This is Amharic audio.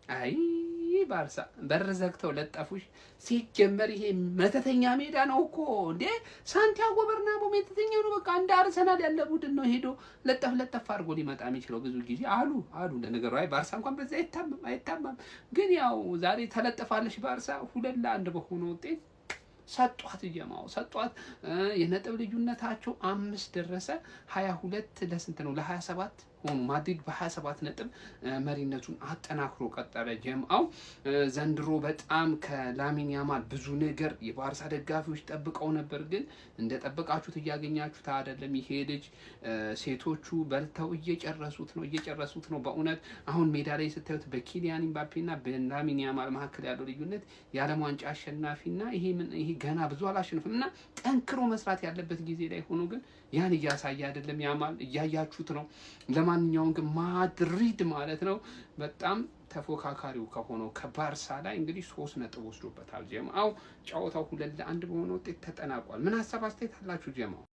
አይ ባርሳ በር ዘግተው ለጠፉሽ። ሲጀመር ይሄ መተተኛ ሜዳ ነው እኮ እንዴ! ሳንቲያጎ በርናቦ መተተኛ ነው። በቃ እንደ አርሰናል ያለ ቡድን ነው ሄዶ ለጠፍ ለጠፍ አድርጎ ሊመጣ የሚችለው ብዙ ጊዜ አሉ አሉ። ለነገሩ አይ ባርሳ እንኳን በዛ አይታመም አይታመም። ግን ያው ዛሬ ተለጥፋለች ባርሳ 2-1 በሆነ ውጤት ሰጧት፣ ጀማው ሰጧት። የነጥብ ልዩነታቸው 5 ደረሰ። 22 ለስንት ነው? ለ27 ሆኑ። ማድሪድ በ27 ነጥብ መሪነቱን አጠናክሮ ቀጠለ። ጀማው ዘንድሮ በጣም ከላሚን ያማል ብዙ ነገር የባርሳ ደጋፊዎች ጠብቀው ነበር፣ ግን እንደጠበቃችሁት እያገኛችሁት አይደለም። ይሄ ልጅ ሴቶቹ በልተው እየጨረሱት ነው፣ እየጨረሱት ነው። በእውነት አሁን ሜዳ ላይ ስታዩት በኪሊያን ኤምባፔና በላሚን ያማል መካከል ያለው ልዩነት የዓለም ዋንጫ አሸናፊና ይሄ ምን ይሄ ገና ብዙ አላሸንፍም እና ጠንክሮ መስራት ያለበት ጊዜ ላይ ሆኖ ግን ያን እያሳየ አይደለም። ያማል እያያችሁት ነው። ለማንኛውም ግን ማድሪድ ማለት ነው በጣም ተፎካካሪው ከሆነው ከባርሳ ላይ እንግዲህ 3 ነጥብ ወስዶበታል። ጀማው ጨዋታው 2-1 በሆነ ውጤት ተጠናቋል። ምን ሀሳብ አስተያየት አላችሁ ጀማው?